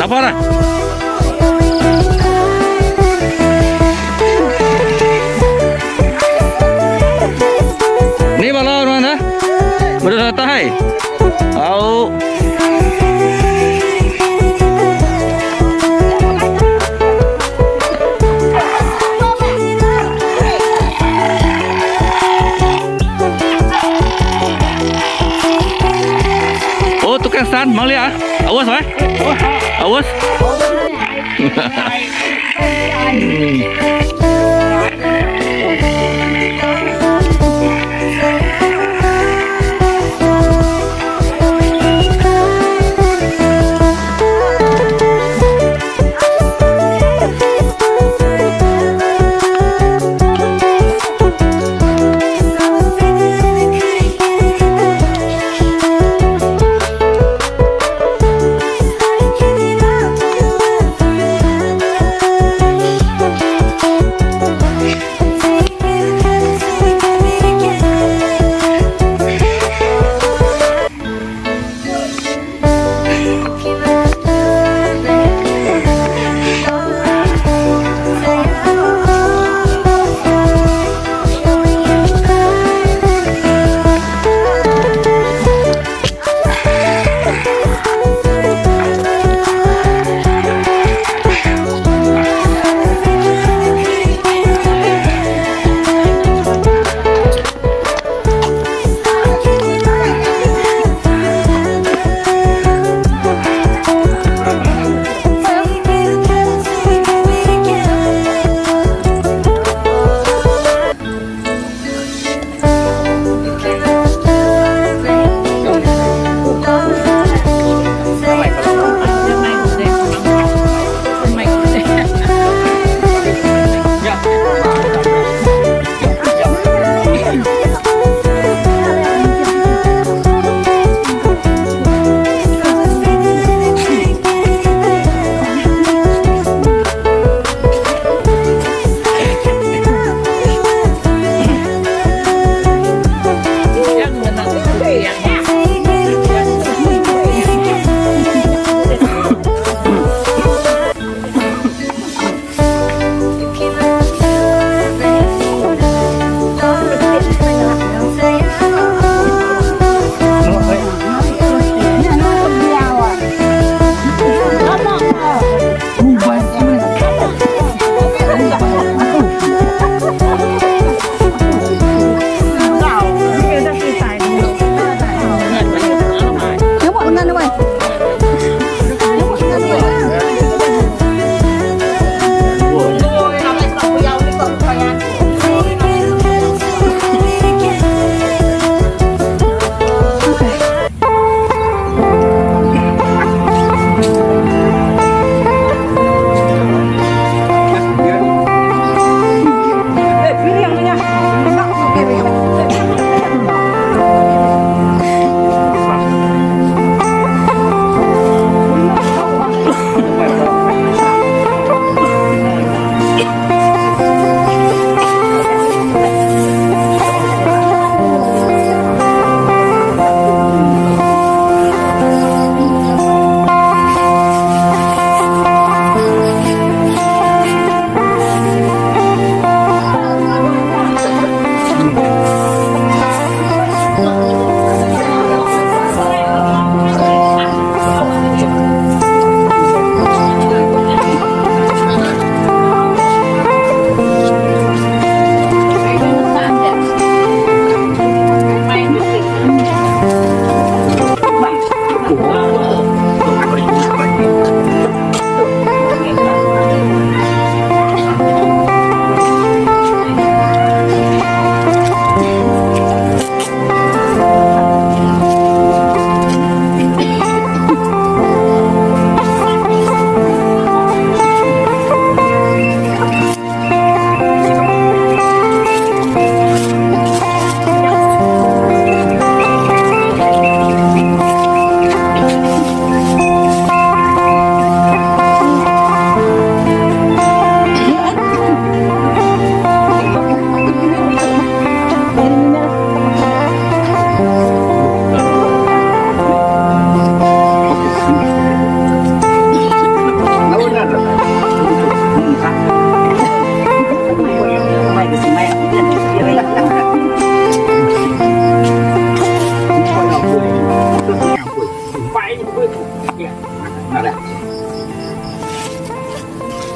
Napa dah? Ni bala nuan dah. Udah datai. Au. Oh, tukang san, mau lihat? Ah? Awas, eh? Awas.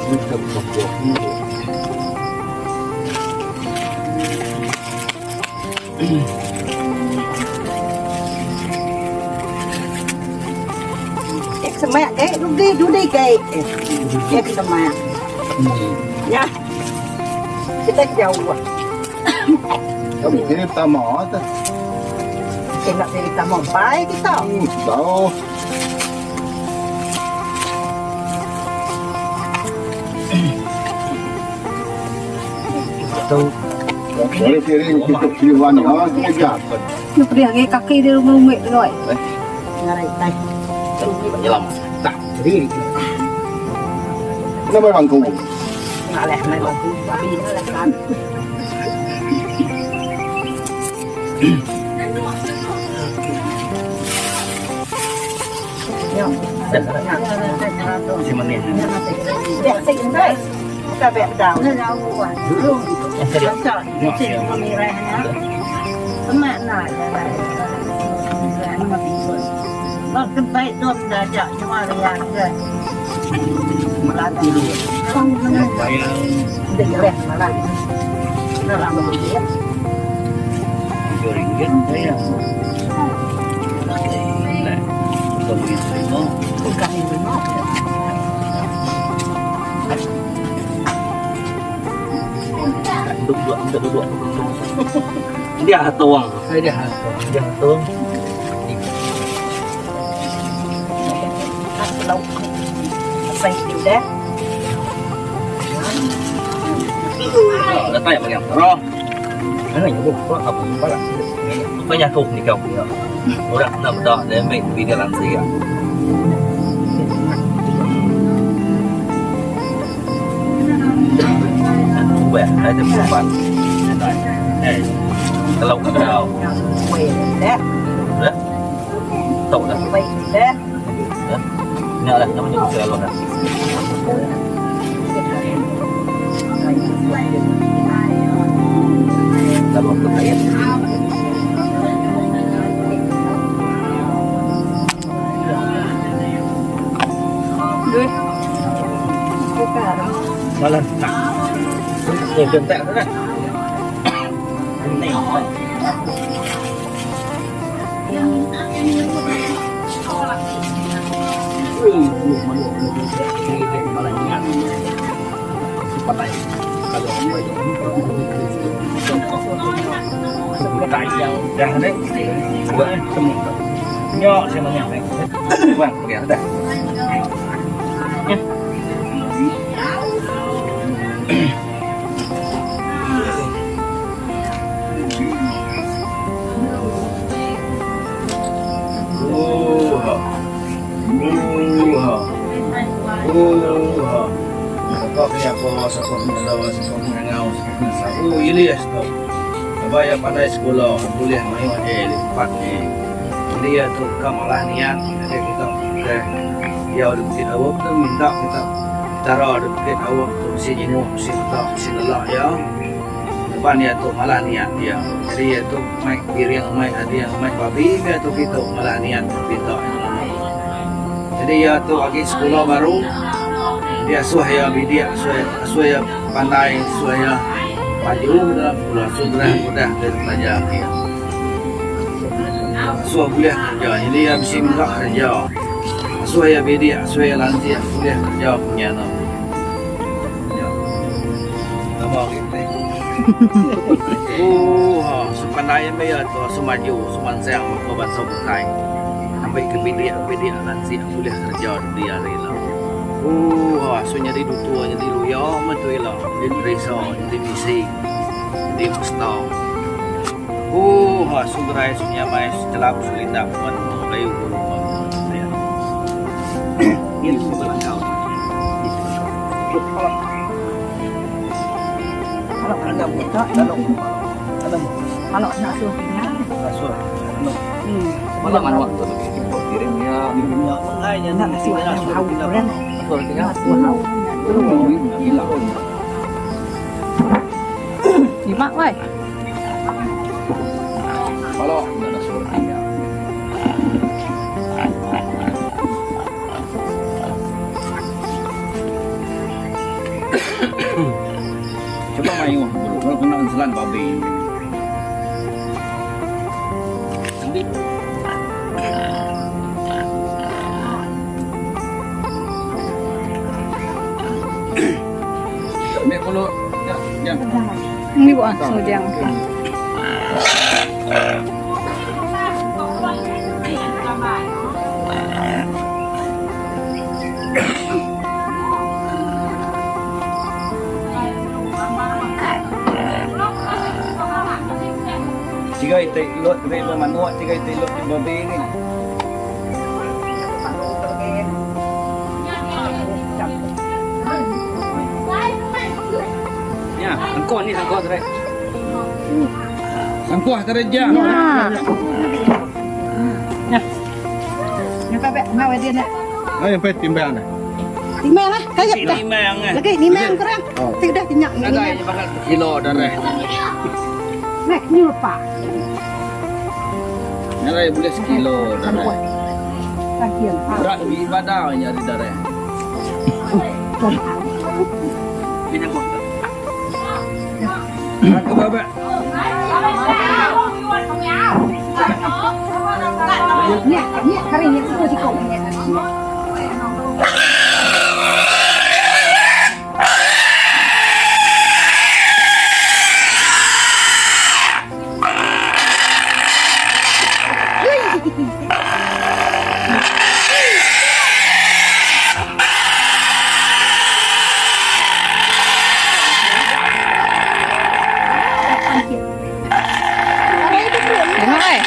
Ek semak ke dudi dudi ke. Ek semak. Ya. Kita jauh. Kamu kira pertama tu. Kita nak pilih pertama baik kita. Jauh. Boleh piring kita piring ni, kita Ni pedih lagi kaki dia rumit tu. Ngarai tai. Penyelam. Tak. Jadi Kenapa bangku? Ngaleh mai bangku babi lah kan. Si manis. Ringgit saya. Nah, kita terima. Duduk, duduk, duduk. Dia tuang. Dia dia tuang. Đã tay mà nghe ro. Cái này nó có học có là có nhà thùng thì cầu. Ora, nằm đó để mình video làm gì ạ? Quẹt hai thêm một phần. Kalau kau Tahu dah. Ni lah namanya kalau dah. Kalau tu saya. Malam tak. Ni tak tu kan. Ni. Nyo xem nó này. Vâng, kìa đây. Oh. Oh. Oh. Kau kaya ko sa dalawa sa ngau sa Oh, Elias tu. Abaya pandai sekolah, boleh main aja lipat ni. Dia tu kamalah niat, jadi kita ke dia ada bukit awak tu minta kita taruh ada bukit awak tu mesti jenguk, mesti letak, mesti lelak ya. Depan dia tu malah niat dia. Jadi dia tu main piring, main hadiah, main babi, dia tu kita malah niat minta. Jadi dia tu lagi sekolah baru, dia suah ya bidik, suah ya pandai, suah ya maju dalam sekolah, sudah mudah dia belajar dia. Suah boleh kerja, jadi dia mesti minta kerja. Suah ya bidik, suah ya lansia, boleh kerja punya no. Ya. Nama kita. Oh, ha, sepandai yang tu, semaju, semansang, maka bangsa bukai. Sampai ke bidik, bidik lansia boleh kerja di hari lah. Oh, ha, so jadi dutua, jadi luya, macam lah. Jadi perisa, jadi misi, jadi mesta. Oh, ha, so gerai, so nyamai, so celap, so lindap, man, kayu guru, ya. Ini semua kau. Kalau nak suruh Suah. Malam mana waktu tu kirimnya. nak suruh tahu kan. Gila. Lima wai. Kalau ada suruh Cuba mayuh bulu kalau kena enselan babi. Ambil bulu ya, ya. Ni buat sojang. Tiga iti lot ri ba manuk, tiga iti lot ti babi ni. Nya, angkor ni angkor tadi. Sangkuh tadi ja. Ya. Ai sampai timbang dah. Timang lah, kayak dah. Timang eh. Lagi nimang kurang. Ti dah tinyak ni. Nadai je bakal Kilo darah. Nek ni lupa. Nyarai boleh sekilo darah. Bagian. Berat lebih ibadah nyari darah. Ni angkor. Aku babak. Ni, ni hari ni aku sikok ni. Tengok ai.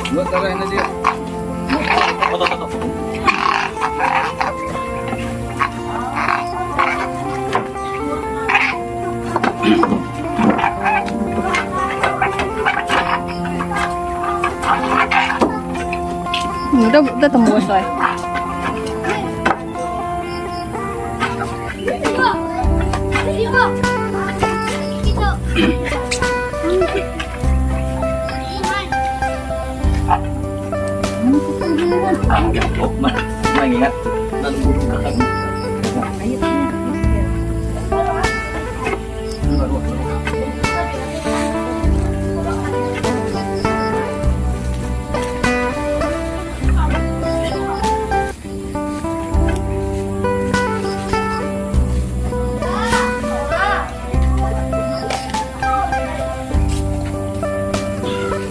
Buat darah ni dia. Tok tok tok. Udah udah tembus ai. Oh, mengingat dan buka.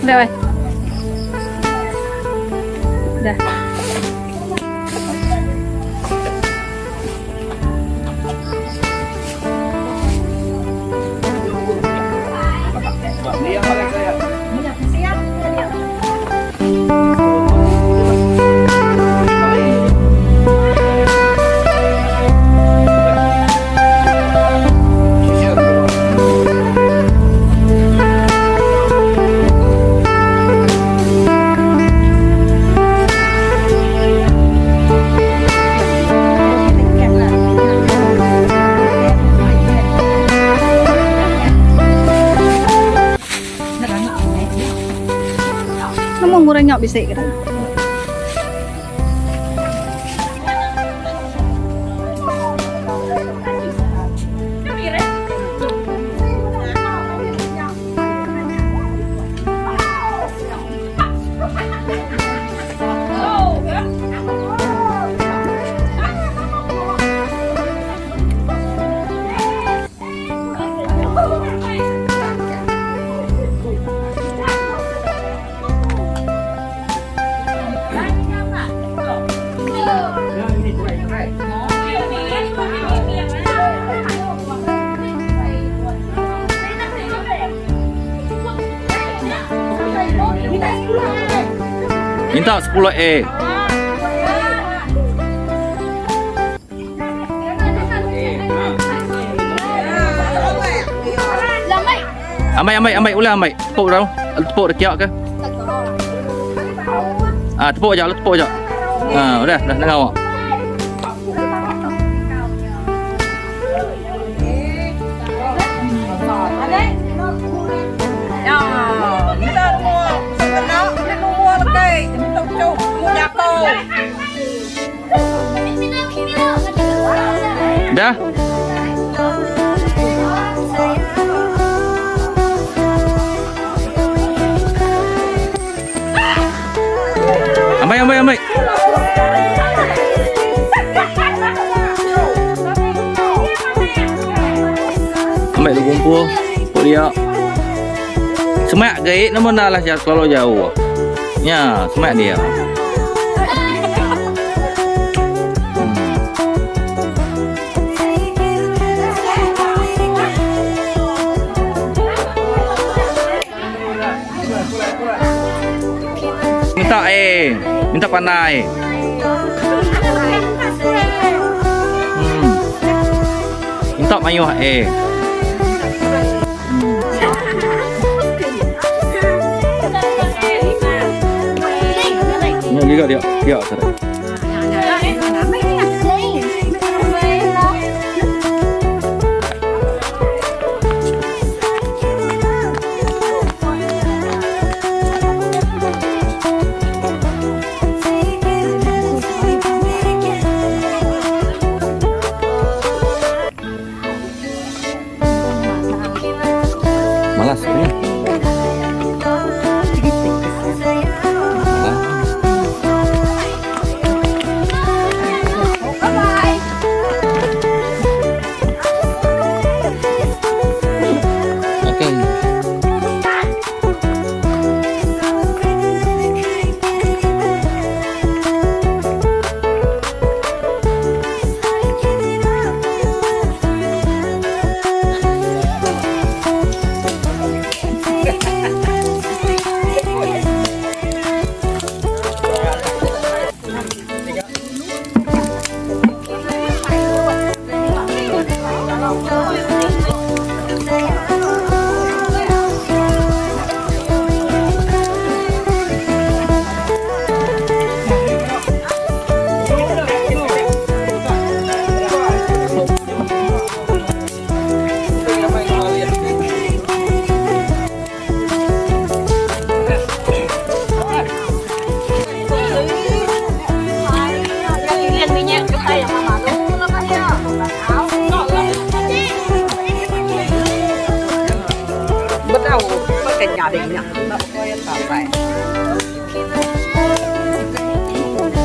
Udah, weh. Dah. Ni yang paling saya. Nama ngurang nyok bisik ke? Minta 10 A. Amai amai amai ulah amai. Tepuk tau. Tepuk dekat ke? Ah, tepuk aja, tepuk aja. Ha, udah, dah nengah awak. Dah. Ambai, ambai, ambai. Ambai lu kumpul. Kok dia. Semak gait nama nak lah terlalu jauh. Ya, semak dia. Minta eh, minta pandai. Minta mayuh eh. Nya giga dia, dia tadi. Malas ni. Okey.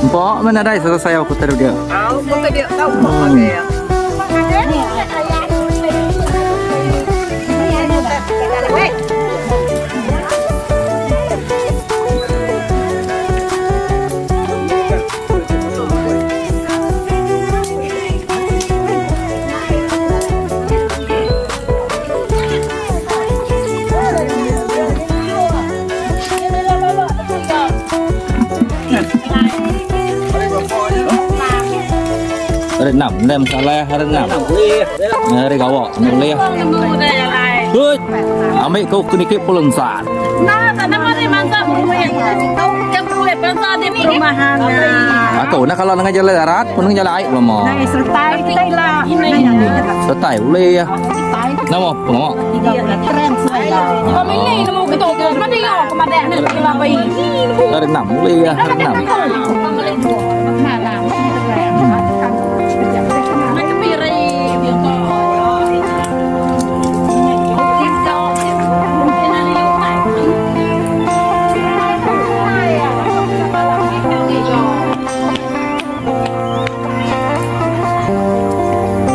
Empok mana ada selesai aku taruh dia. Hari enam, dah masalah hari enam. Hari gawak, nak boleh. Hei, ambil kau kena kip pulang saat. Nah, nama dia mantap perumahan. Aku nak kalau dengan jalan darat, pun dengan jalan air belum mau. Sertai lah. Sertai boleh ya. Nama apa nama? Pemilih nemu kita mana yo kemana ni apa ini? Hari enam boleh ya, hari enam.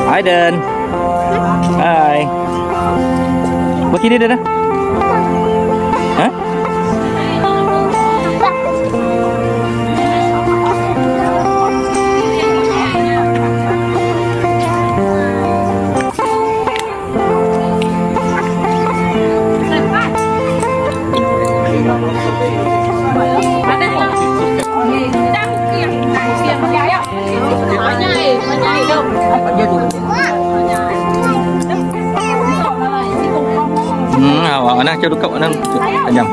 Hai Den. Hai. Begini Den ah? Hah? Awak nak cakap dekat mana? Ajam.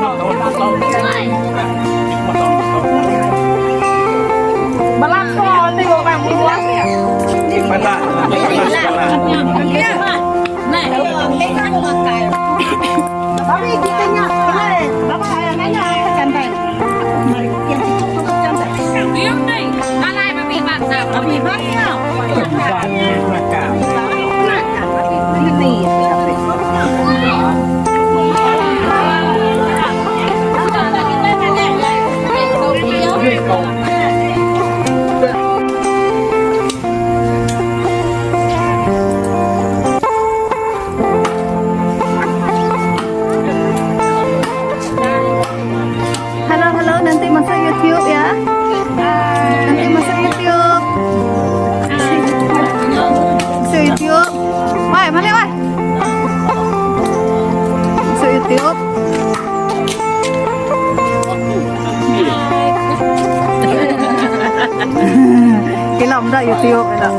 Ila meda YouTube ila.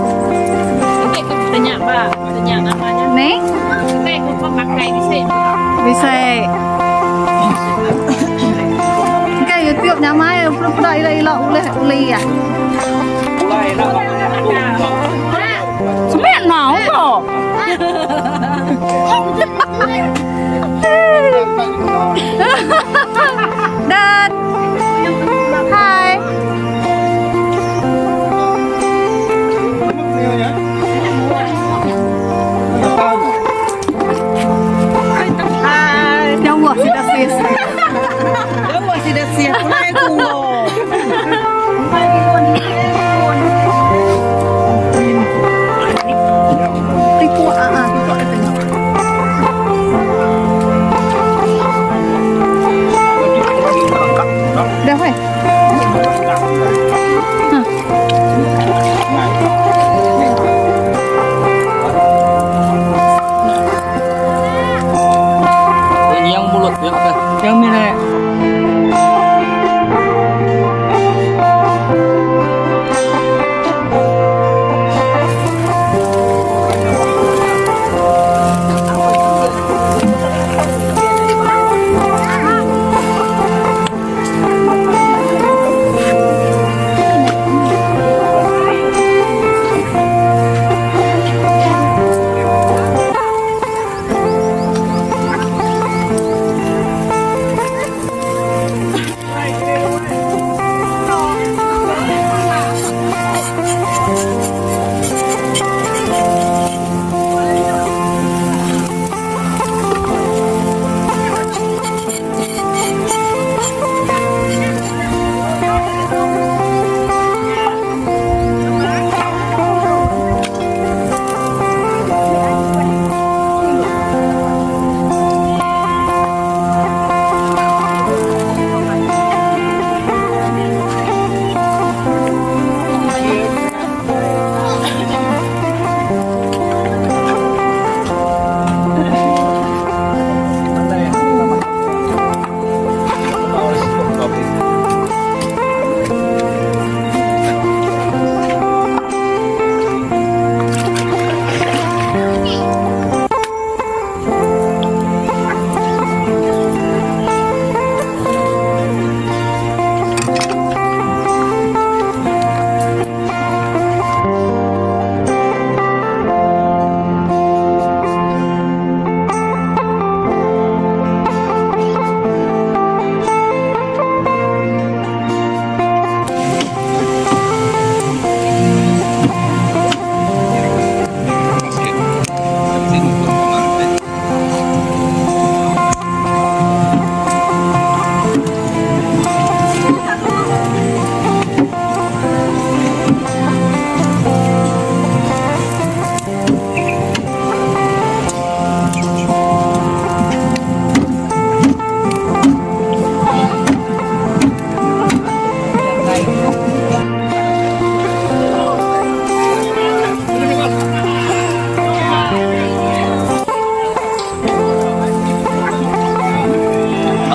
Ni? Bisi. Engka YouTube nyamai peda ila ila ulih uli ah. Semek nau ko. Dan Hai. Hai. Jauh sida sis. Jauh sida sis. Pulai ku. Tipu ah ah tipu ah tengok. Dah weh. Ha. Yang mulut ya kan. Yang mana?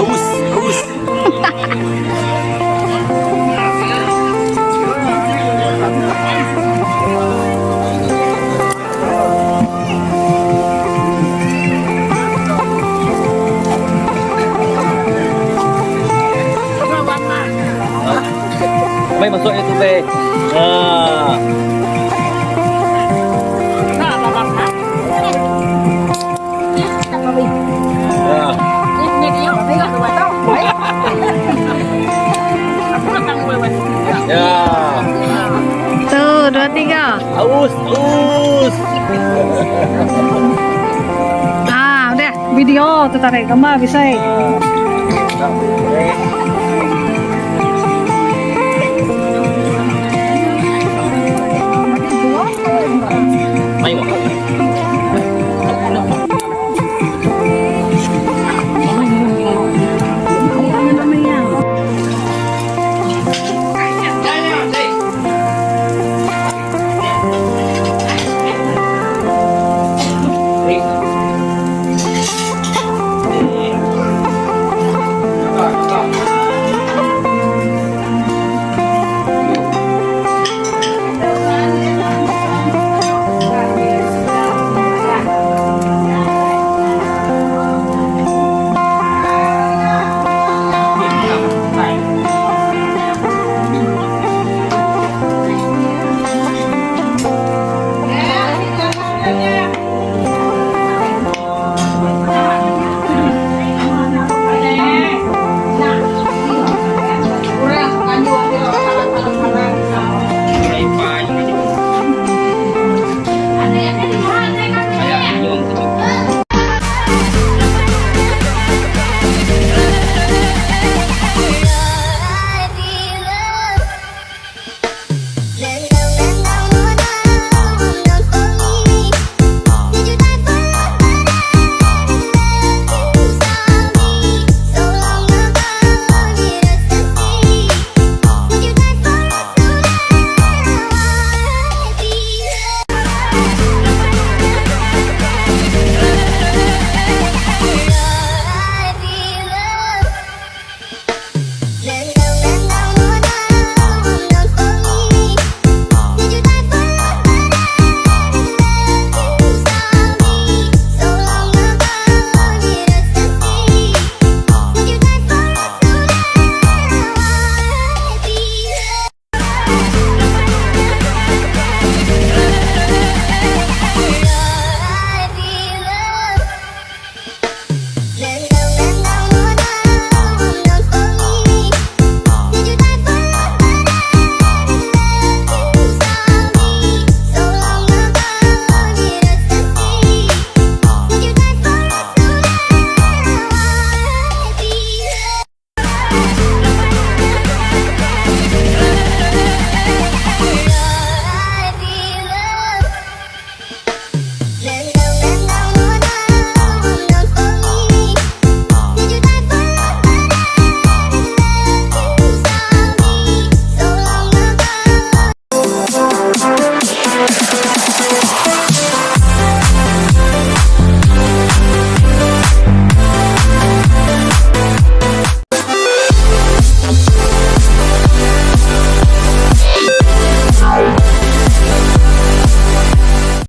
Aus, aus. Mai masuk YouTube. Ah. Ah. Ya. Tu, dua, tiga. Aus, aus. Ah, udah. Video tu tarik gambar bisa.